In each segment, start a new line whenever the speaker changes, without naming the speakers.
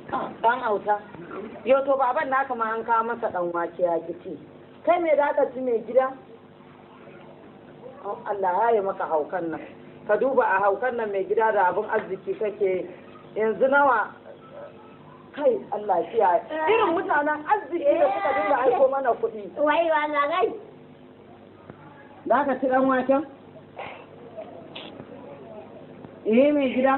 Dan auta. Yau to baban naka ma an kawo masa dan wake ya ki. Kai me da ka ci mai gida? Oh, Allah ya yi maka haukan nan. Ka duba a haukan nan mai gida da abin arziki kake yanzu nawa kai Allah kiyaye. Irin mutanen arziki da suka dinga aiko mana kuɗi.
Wai wallahi.
Za ka ci dan waken? Eh mai gida?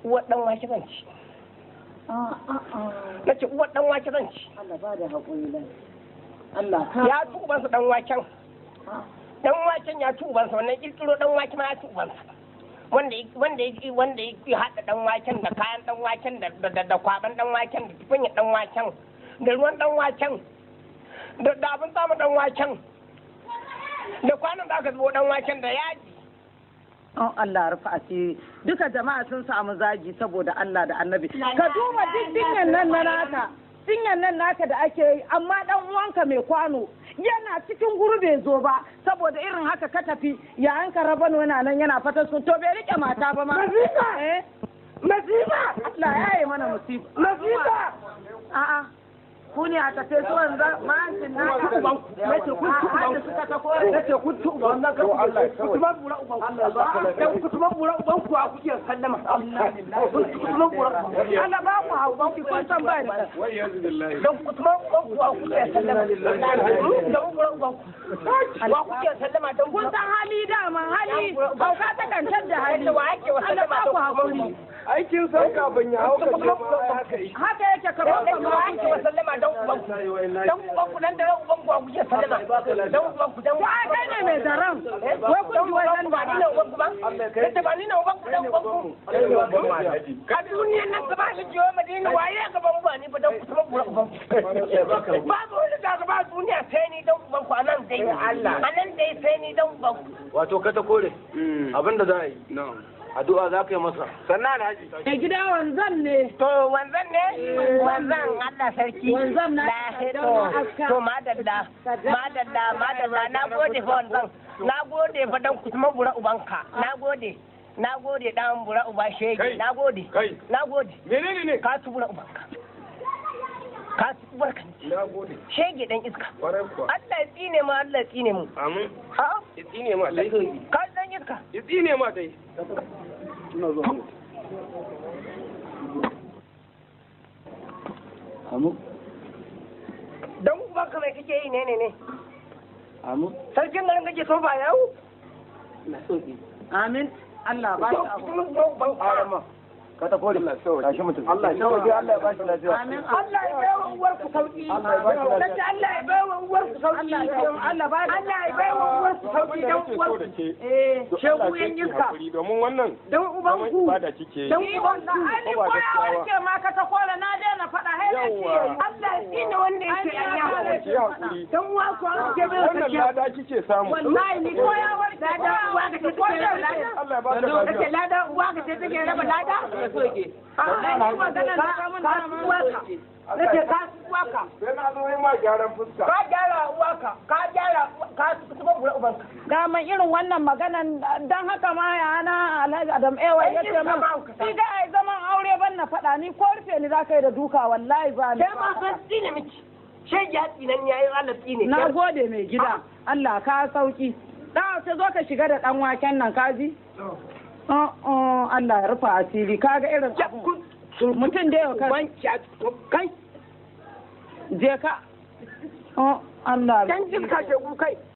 Uwar dan wake zan ci. Na ce uwar dan wake zan ci.
Allah ba da haƙuri lai. Allah ka.
Ya ci ubansa dan waken. Dan waken ya ci ubansa, wannan kirkiro dan wake ma ya ci ubansa. Wanda ya haɗa dan waken da kayan dan waken da kwaban dan waken da tukunya dan waken da ruwan dan waken da abin samun dan waken da kwanan da aka zubo dan waken da yaji.
Oh Allah rufa asiri, duka jama'a sun samu zagi saboda Allah da Annabi. Ka duba duk dinyan nan na naka, dinyan nan naka da ake yi, amma dan uwanka mai kwano yana cikin guru bai zo ba saboda irin haka ka tafi yayan ka rabano yana nan yana fatan sun to bai rike mata ba ma.
Masifa! Masifa!
Allah ya yi mana musiba.
Masifa!
A'a. Ku ne a tafe su wanzu ma'ancin na
Nace kun ci uban
suka ta kore.
Nace kun ci uban kutuban bura uban dan kutuban bura uban ku a kuke sallama. Kutuban bura
Allah ba ku hauban ku kun san ba da.
Dan kutuban uban ku a kuke sallama. Dan bura uban ku wa kuke sallama dan
kun san hali dama hali hauka ta kantar da hali.
Wa ake wa
Allah ba ku hakuri.
Aikin san kafin ya hauka ce ma haka yi.
Haka yake kamar
wa ake wa sallama dan uban ku dan uban ku dan da uban ku a kuke sallama dan uban ku dan
Ko ai kai ne mai zaran. Wai kun ji wannan
ba ni ne uban ku ba kace ba ni ne uban ku dan uban ku a duniyan nan gaba ni jiyo Madina waye gaban ba ni ba dan kutuban bura uban ku babu wani da gaba duniya sai ni dan uban ku anan dai Allah anan dai sai ni dan uban ku.
Wato ka ta kore abinda za a yi addu'a za ka yi masa.
Sannan Alhaji.
Mai gida wanzan ne.
To wanzan ne? Wanzan Allah sarki.
Wanzan na
to madalla madalla madalla na gode fa wanzan. Na gode fa dan kutuman bura ubanka. Na gode. Na gode dan bura uba shege. Na gode. Na gode.
Menene ne?
Ka ci bura ubanka. Ka ci uwarka.
Na gode.
Shege dan iska.
Kwarai kuwa.
Allah ya tsine mu, Allah ya tsine mu.
Amin.
Ha?
Ya tsine ma dai.
Ka dan iska.
Ya tsine ma dai. Ina zuwa.
Amu.
Dan ubanka mai kake yi ne ne ne.
Amu.
Sarkin garin kake so ba yawo?
Na sauki.
Amin. Allah ba shi abu.
Ka ta kore. Tashi mutum. Allah ya sauke, Allah ya ba shi lafiya.
Amin.
Allah ya baiwa uwar ku sauki.
Allah ya ba shi lafiya.
Nace Allah ya baiwa uwar ku sauki.
Allah ba
Allah ya baiwa uwar ku sauki dan uwar ku.
Eh.
Shegu yan iska.
Domin wannan
Dan uban ku.
ibada kike yi.
Dan uban ku.
Ai ni ko ya warke ma ka ta kore na daina faɗa hai da
Yawwa.
Allah ya tsine wanda yake
Allah ki hakuri.
Dan uwa ku an ke bai
Wannan lada kike samu.
Wallahi ni ko ya warke lada uwa ka ce take raba lada.
Allah ya ba ka lafiya.
Kace lada uwa ka ce take raba lada.
Ai ni maganar da ka mun dama.
Nace ka uwa ka.
Sai na zo yi ma gyaran fuska.
Ka gyara uwa ka. Ka gyara ka kutuban bura ubanka.
Daman irin wannan maganan dan haka ma ya na Alhaji Adam Ewa ya ce min ni da ai zaman aure ban na faɗa ni ko rufe ni za ka yi da duka wallahi ba ni.
Sai ma san tsine miki. Shege ya tsinan yayin Allah tsine.
Na gode mai gida. Allah ka sauki. Da sai zo ka shiga da dan waken nan kaji. Oh Allah ya rufa asiri kaga irin abu. Mutum da yau
kai.
Je ka. Oh Allah.
Dan jin ka shegu kai.